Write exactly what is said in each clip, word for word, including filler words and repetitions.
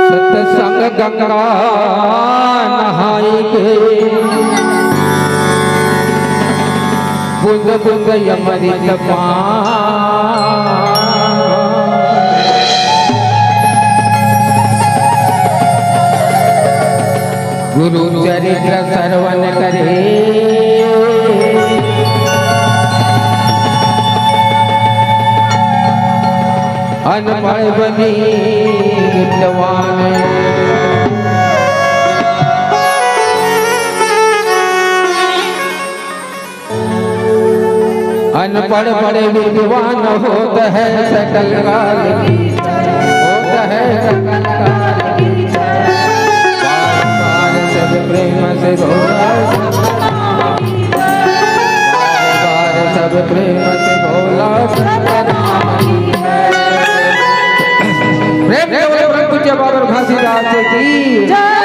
सत्संग गंगा नहाई के, बूंद बूंद अमृत पान। गुरु चरित्र श्रवण करे, अनपढ़ बनी विद्वान। अनपढ़ बड़े विद्वान होत है सकल काल की, होत है सकल काल की। बार बार सब प्रेम से बोला, बार बार सब प्रेम से बोला, प्रेम से बोले परम पूज्य बाबा घासीदास की जय।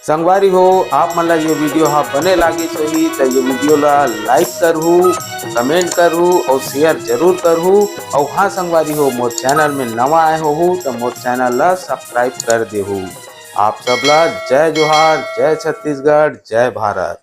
संगवारी हो, आप मन ला ये वीडियो हा बने लागिस होही त ये वीडियो ला लाइक करहू, कमेंट करहू और शेयर जरूर करहू। और हाँ संगवारी हो, मोर चैनल में नवा आए होहू त मोर चैनल ला सब्सक्राइब कर देहू। आप सब ला जय जोहार, जय छत्तीसगढ़, जय भारत।